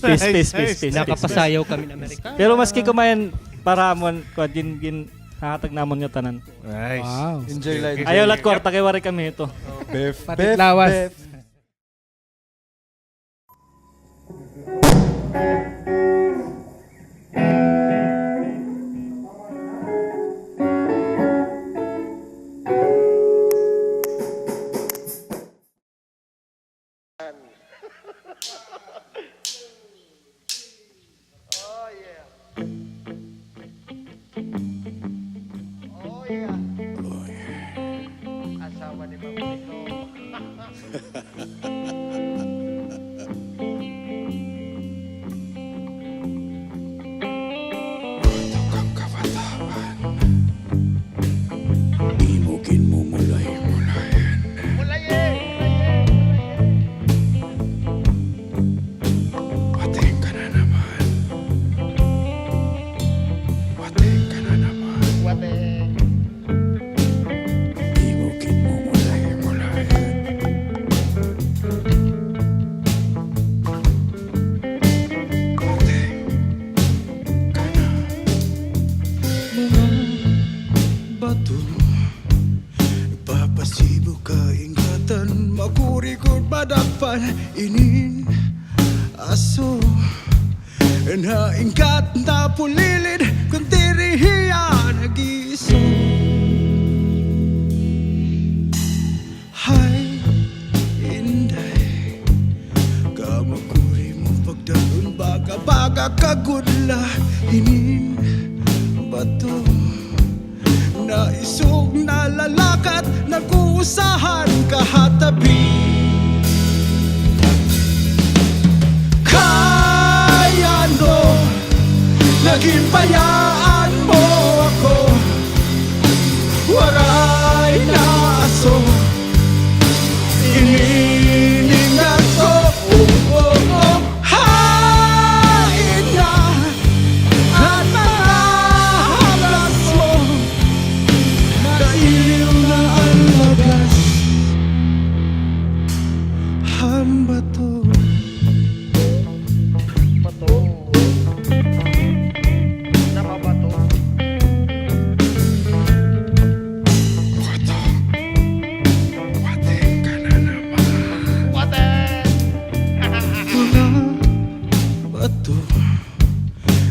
Peace, peace, peace, peace. Nakapasayaw kami na Amerika. Pero maski kumayan para amon, kuan, gin-, ginhahatag namon nga tanan. Nice. Wow. Enjoy life. Ayaw la kwarta kay waray kami hito. Beef, beef, beef. Pati lawas. Beef. Naingat na pulilid kon diri hiya nag-iisog. Hay, Inday, kamakuri mo pagdad-on, baga-baga ka gud la hinin bato. Naisog, nalalakat, nag-uusahan ka ha tabi. Kay ano, nagin bayaan mo ako. Waray na aso, ininingat ko. Oh, oh, oh. Hain na an mga haplas mo? Nailiw na an lagas han bato. Bato. Nababato. Bato. Wating ka na naman. Wating! Mga bato.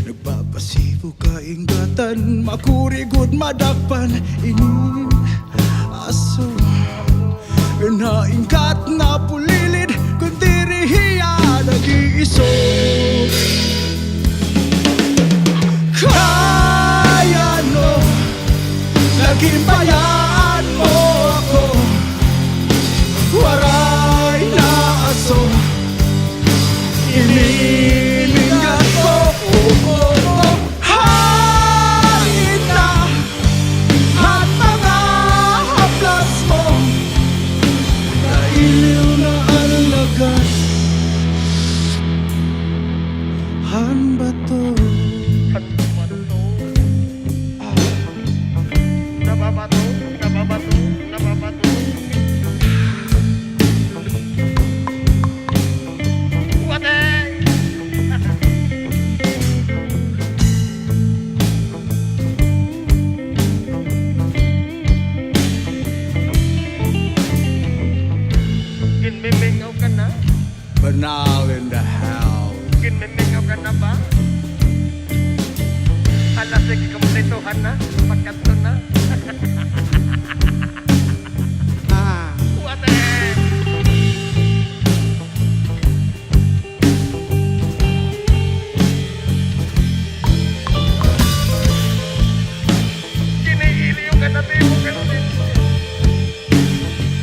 Nagpapasibo ka ingatan, makuri gud madakpan ini aso. Naingat na pulilid kon diri hiya nag-iisog. Kay ano, nagin bayaan mo ako. Waray na aso, inilingat ko. Oh, oh, oh. Hain na an mga haplas mo? Nailiw na an lagas han bato. Han bato. Ah. Nababato, nababato, nababato. Wating! Ginmimingaw ka na? Banal in the house. Ginmimingaw ka na ba? Hala, sige, kumplituhan na. Pagkadto na. Ah. Wating! Kiniiliw ka na, timo, konsensya.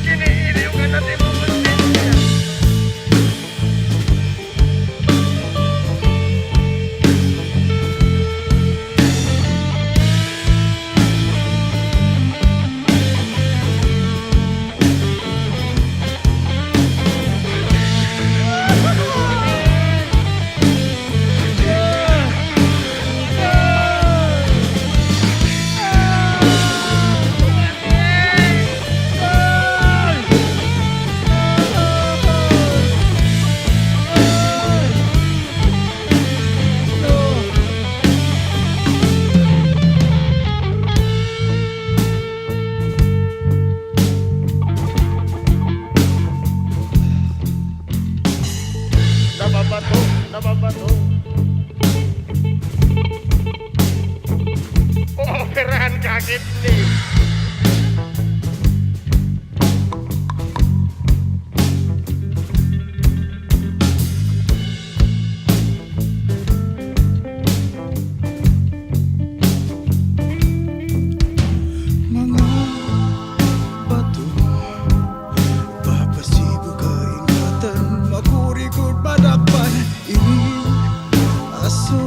Kiniiliw ka na, timo, konsensya. Nababato, nababato. Ooperahan ka, kidney. Mga bato, papasibo ka ingatan, makuri gud madakpan ini aso.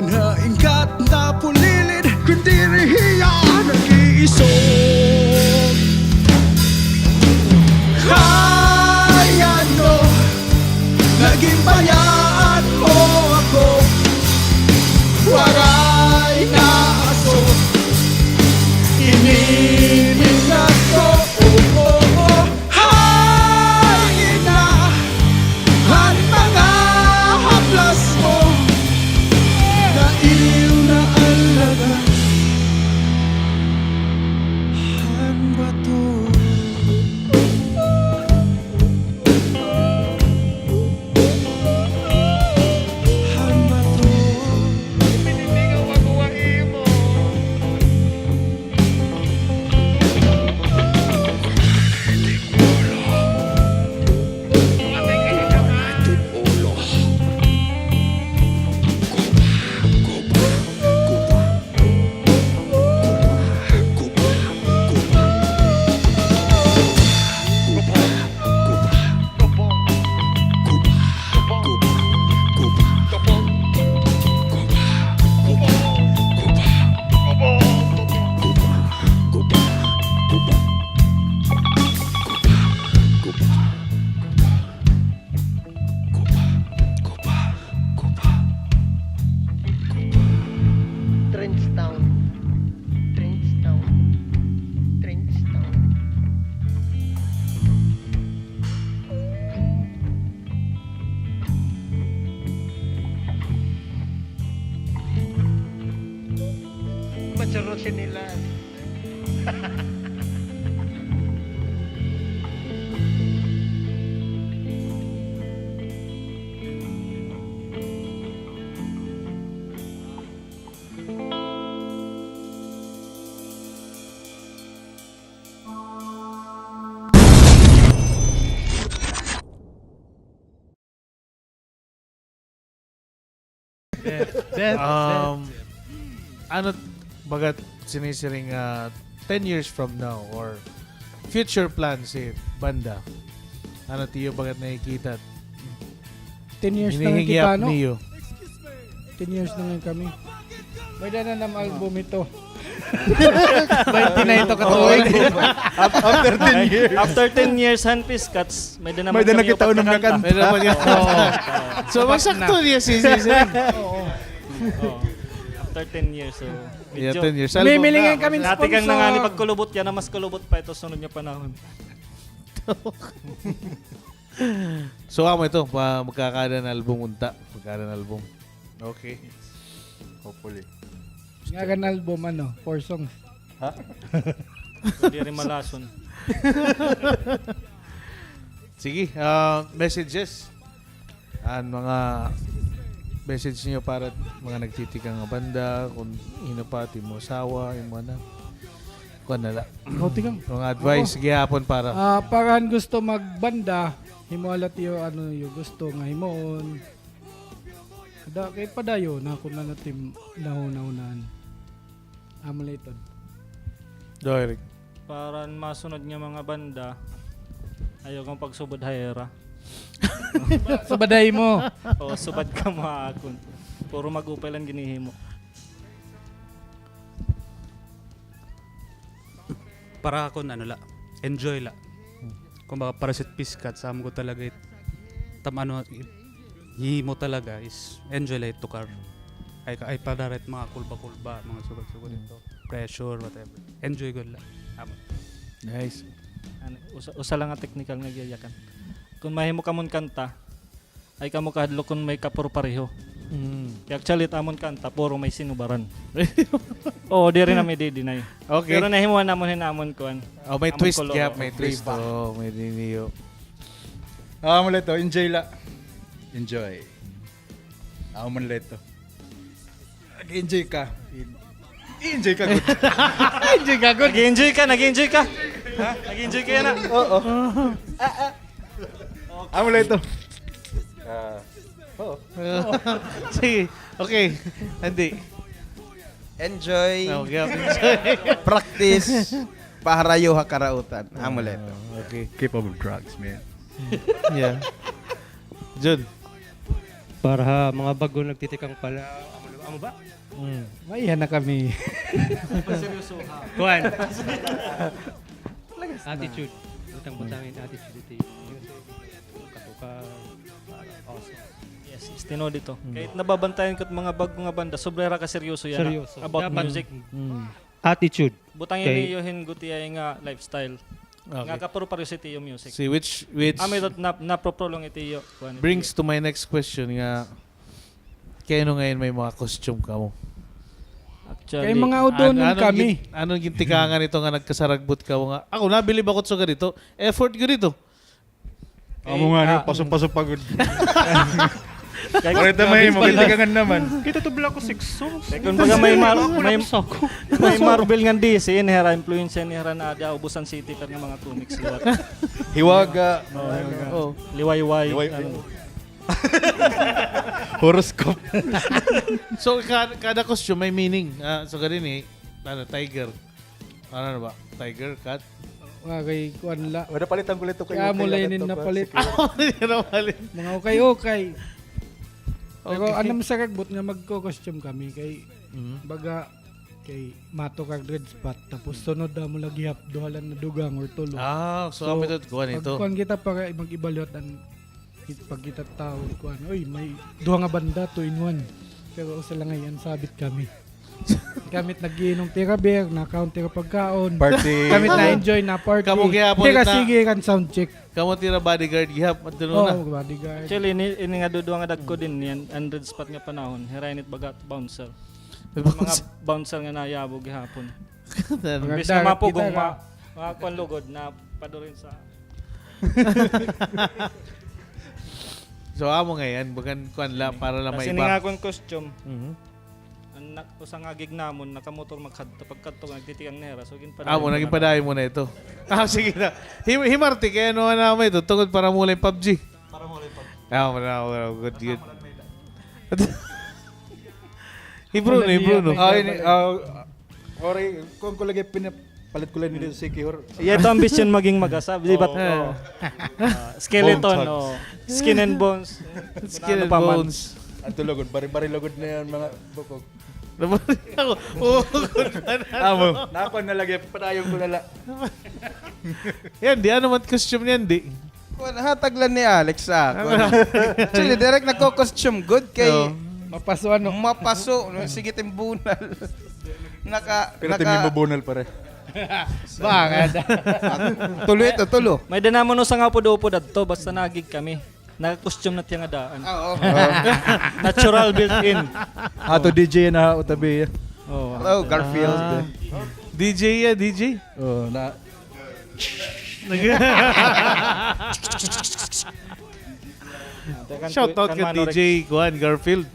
Naingat na pulilid, kon diri hiya nag-iisog. Kay ano, nagin bayaan mo ako. Waray na aso, ininingat ko. Oh, oh, oh. Hain na an mga haplas mo? Nailiw na an lagas han bato. Charot sinilas. Um, ano, bagat sinisiring, ah, ten years from now or future plans it banda? Ano it iyo bagat nakikita? Ten years na ngay-an kita, no? Ten years na ngay-an kami. May-ada na nam album ito. Twenty-nine to katuig. Af-, after ten years. After ten years han Piscats, may-ada na man May-ada na kami kita upat unang na kanta. nakanta. So, magsakto niya si, si, si. Oo. After ten years, so Yeah, medyo ten years. May milingan kami Dati kang sponsor. Nanganib, pagkulubot yana, mas kulubot pa ito sunod nga panahon. So, amo ito, pa, magkakada na album unta. Magkakada na album. Okay. Hopefully. Nga kan album, ano, four songs. Ha? So, diri malason. Sige, ah, messages. An mga message niyo para mga nagtitikang nga banda, kung hin-o pa, it imo asawa, imo anak. Kuan na la. Ikaw, tikang. Mga advice gihapon para. Ah, para han gusto magbanda, himoa la it iyo, ano, iyo gusto nga himoon. Kada kay padayon, ako na natin nahunahunahan. Amo la iton. Go, Eric. Para han masunod nga mga banda, ayaw kamo pagsubad ha ira. Subad ha imo. O, subad kamo ha akon. Puro mag-upay la an ginhihimo. Para akon, ano la, enjoy la. Kumbaga, para sa Piscats, amo ko talaga it, tam-, ano, it, himo talaga is enjoy la it tukar. Ay, ay, para it mga kulba-kulba, mga sugad-sugad ito. Pressure, whatever. Enjoy gud la. Amo. Nice. Ano, usa, usa la nga technical nga giyayakan. Kung mahimo kamon kanta, ay kamo kahadlok kon may kapuro-pareho. Mm. Kay actually, it amon kanta, puro may sinubaran. Oo, diri na may di-deny. Okay. Pero nahimuan namon hin amon kuan. Oh, may Amon twist color, gihap, oo. may twist. Oh, may diniyo. Ah, amo la ito, enjoy la. Enjoy. Amo man la ito. Nag-enjoy ka. Enjoy ka, good. Enjoy ka, good. Nag-enjoy ka, nag-enjoy ka. Ha? Nag-enjoy ka yana. Oo. Amo la ito. Ah, oo. Sige. Okay. Andy. Enjoy. No, gihap, enjoy. Practice. Paharayo ha karautan. Amo la ito. Oh, okay. Keep up with drugs, man. Yeah. Jun. Para ha mga bag-o nagtitikang pa la, amo, amo ba? Mm. Maiha na kami. Kuan. Attitude. Butang-butang it attitude ito. Katuka. Awesome. Yes, istino dito. Kay nababantayan ko it mga bag-o nga banda, sobra hira kaseryoso yana Seryoso. About Dapat. Music. Mm. Attitude. Butang Kay ini iyo hin gutiay nga lifestyle. Okay. Nga kapuro-pareho it iyo music. See, which, which Amo ito nap-, naproprolong it iyo kuan, it brings iyo. To my next question nga, kay ano ngayon may mga costume kamo? Actually, Kay mga udonon An-, anong kami. gin-, anong gintikangan ito nga nagkasaragbot kamo nga, ako, nabilib ako sugad dito. Effort ko dito. Amo nga, no? Ah, Paso-paso pa gud. Kay, Parita may, magtikangan naman. Kita to black ko six songs. Kay kung baga may mar-, may, may Marvel nga D C, ini hira, influensya ini hira na ada Ubusan City, pero nga mga comics liwat. Hiwaga. Oh. Liwayway. Liway-, Ano. Horoscope. So, ka-, kada costume may meaning. Ah, so, ganun eh. Ano, tiger. Ano na ba? Tiger, cat? Wa kay kuan la. Wala, palitan ko la ito. Kaya mo la inin napalit. Ako, hindi na mali. Mga ukay-ukay. Pero Okay. ano, masaragbot nga magko-costume kami kay Mhm. baga kay mato kag red spot tapos sunod amo la gihap duha lang na dugang or tulo. Ah, so, kami ito, kuha nito. Pagkuan kita para mag-evaluate an kit-, pag kita tawo kuan. Uy, may duha nga banda, two in one. Pero usa lang ngay-an sabit kami. Kami nag-iinom tira beer, na-count tira pagkaon. Party. Kami na-enjoy na party. Kamo gihapon Tira na- sige kan sound check. Kamo tira bodyguard gihap, adto Oh, na. bodyguard. Actually, ini, ini nga duduha nga dagko din niyan, an red spot nga panahon, hira init baga bouncer. Mga bouncer nga nayabo gihapon. Imbis nga mapugong, ma-, mga kuan lugod na padurin sa. So, amo ngay-an, bagan kuan la, para la maiba. Tas ini nga akon costume. Mhm. An nak-, usa nga gig namon, nakamotor magkadto, pagkadto, nagtitikang nira, so, ginpadayon. Amo, naging padayon mo na ito. Ah, sige na. Him-, himarte, kay ano nga naman ito, tungod para mula yung pub G. Para mula yung pub G. Ah, wala, wala, good, good. Hi Bruno, hi Bruno. Ah, ini, ah, Ori, kon ko lagi pinapalit ko la ini dito sa Sikihor. Iya ito ambisyon maging mag-asawa, di ba? Oo. Ah, skeleton, o skin and bones. Skin and bones. Ato lugod, bari-bari lugod na yan, mga bukog. Ako, oo, good man. Amo. Nakuha na lagi, padayon ko na la. Yan, di ano man costume niyan, di. Kuan, hatag lang ni Alex sa akon. Actually, direct nagko-costume good kay mapaso, ano? Mapaso, no? Sige, timbunal. Naka-, pero naka-, timbunal, pare. Bakit? Tulo ito, tulo. May-ada namon usa nga upod-upod adto, basta nagig kami. Naka-costume na tiya nga daan. Ah, oo. Natural built-in. Ato D J na utabi. Oo. Hello, Garfield. Ah. D J ya, D J? Oo, na. Shout out kay D J kuan, Garfield.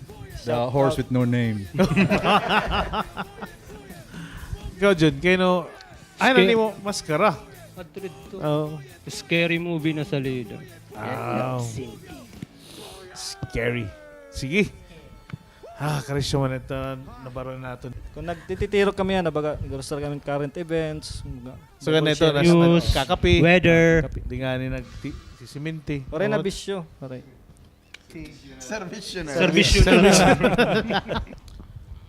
The horse with no name. Ikaw, Jun, kay no, ay, ano nimo, maskara? Adto didto. Oo. Scary movie na salida. Wow. Scary. Sige. Ah, karisyo man ito, nabaro naton. Kon nagtititiro kami, ano, baga, gurusar kami current events, mga, so, ganito, news, kakape, weather. Di nga ni nagti-, si siminti. Waray na bisyo, waray. Serbisyo na. Serbisyo na.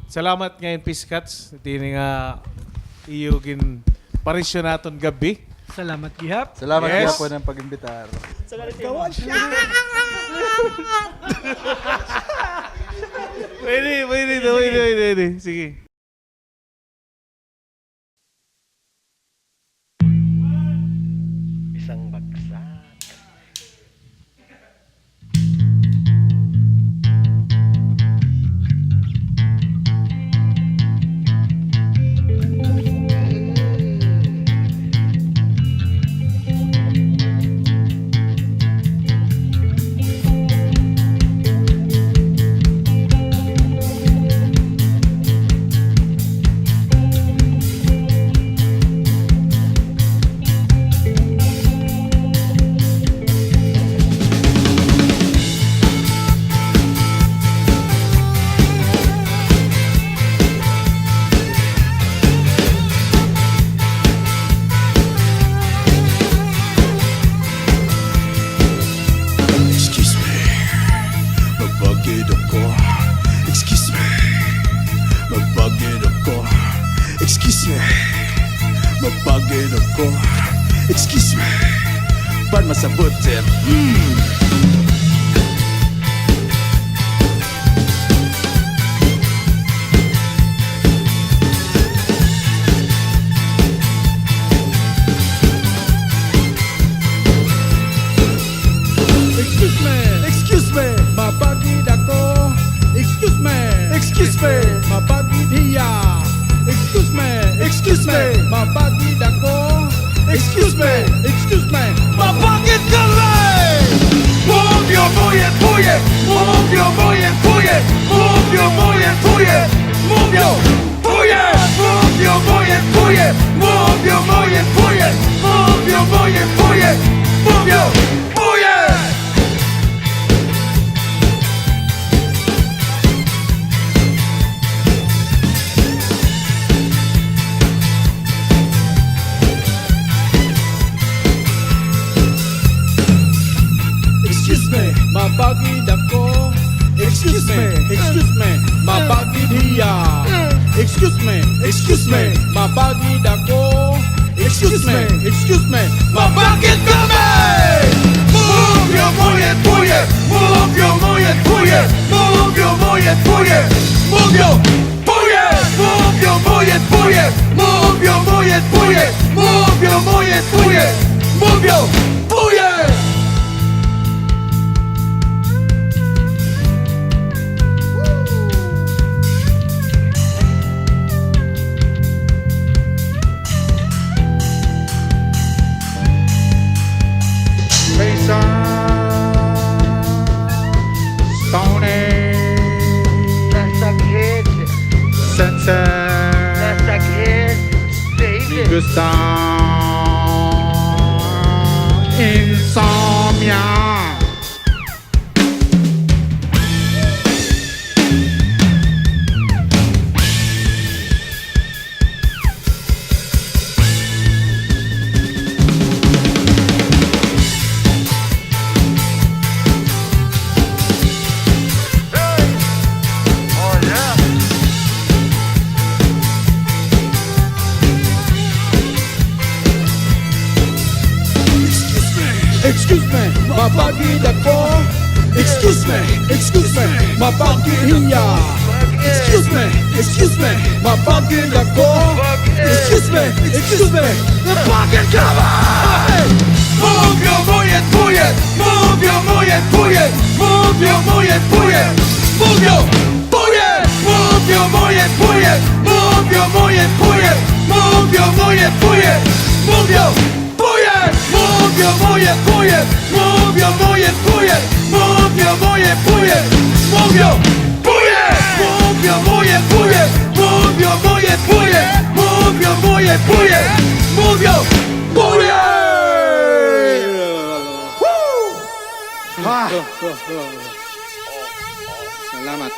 Salamat ngay-an, Piskats. Ito ini nga iyo ginparisyo naton gab-i. Salamat gihap. Salamat gihap po ng pag-imbitar. Salamat gihap. Pwede, pwede, pwede, pwede. Sige. Isang bagsak. Excuse me, mapagid ako. Excuse me, mapagid ako. Excuse me, mapagid ako. Excuse me, pan masabot, sir. Mm. Excuse me. Excuse me. Mapagid ako. Excuse me. Excuse me. Mapagid hiya. Excuse me. Excuse me. Mapagid ako. Excuse me. Excuse me. Mapagid kami. Move your booty, booty. Move your booty, booty. Move your booty, booty. Move your Booyah! Move your booyah, booyah! Move your booyah, booyah! Move your booyah, booyah! Move your booyah! Excuse me, mapagid ako. Excuse me, excuse me, mapagid hiya. Excuse me, excuse me, mapagid ako. Excuse me, excuse me, mapagid kami! Move your booyah, booyah! Move your booyah, booyah! Move your booyah, booyah! Move your booyah! Move your booyah, booyah! Move your booyah, booyah! Move your booyah, booyah! Move your booyah! Insomnia. Excuse me, excuse me, mapagid ako. Excuse me, excuse me, mapagid hiya. Excuse me, excuse me, mapagid ako. Excuse me, excuse me, mapagid ka ba? Move your buyet, buyet. Move your buyet, buyet. Move your buyet, buyet. Move your buyet. Move your buyet, buyet. Move your buyet, buyet. Move your buyet, buyet. Move your buyet. Move your buyet, buyet. Move your buyet, buyet. Move your buyet, buyet. Move your buyet. Move your buyet, buyet. Move your buyet, buyet. Move your buyet, buyet. Move your buyet. Woo! Ha! Salamat.